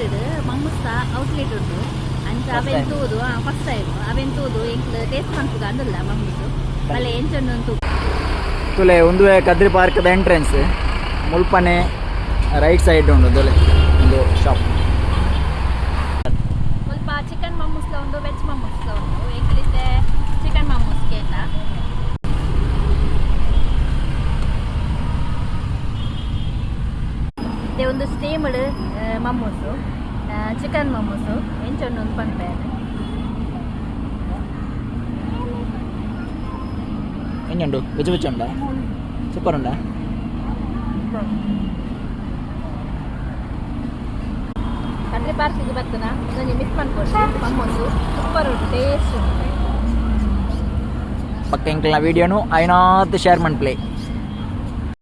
ಕದ್ರಿಡ್ ಮಮ್ಮುಸ್ತ outlet ಉಂಡು. ಅಂಚ First ಅವೆನ್ time. ತೂದು, ಫಸ್ಟ್ ಟೈಮ್ ಅವೆನ್ ತೂದು ಎಂಕ್ಲು ಟೇಸ್ಟ್ ಮನ್ಪುಗ ಅಂದಲ್ಲ ಮಮ್ಮುಸು ಬಲೆ ಎಂಚ ಉಂಡು ತೂ. ತುಲೆ, ಉಂದುವೆ ಕದ್ರಿ ಪಾರ್ಕ್ದ ಎಂಟ್ರೆನ್ಸ್. ಮುಲ್ಪನೆ ರೈಟ್ ಸೈಡ್ ಉಂಡು ದೊಲೆ ಒಂದು ಶಾಪ್. ಸ್ವಲ್ಪ ಚಿಕನ್ ಮಮ್ಮುಸ್ಲ ಉಂಡು, ವೆಜ್ ಮಮ್ಮುಸ್ಲ ಉಂಡು. ಎಂಕ್ಲಿತ್ತೆ ಚಿಕನ್ ಮಮ್ಮುಸ್ ಕೇಂಡ. ಇತ್ತೆ ಒಂದು ಸ್ಟೀಮ್ಡ್ ಮಮ್ಮೂಸು, ಚಿಕನ್ ಮಮ್ಮೂಸು ಎಂಚ ಉಂಡು ಒಂದು ಪನ್ಪೆ. ಎಂಚುಂಡು? ವೆಜ್ ವೆಜ್ ಉಂಡಾ? ಸೂಪರ್ ಉಂಡಾ? ಕದ್ರಿ ಪಾರ್ಕಿಗೆ ಬರ್ತನ ಒಂಜಿ ಮಿಸ್ ಮನ್ಪೊಡು. ಮಮ್ಮೂಸು ಸೂಪರ್ ಉಂಟು, ಟೇಸ್ಟ್ ಉಂಟು. ಪಕ್ಕ ಎಂಕ್ಲ ವೀಡಿಯೋನು ಐನಾತ್ ಶೇರ್ ಮನ್ಪ್ಲೆ.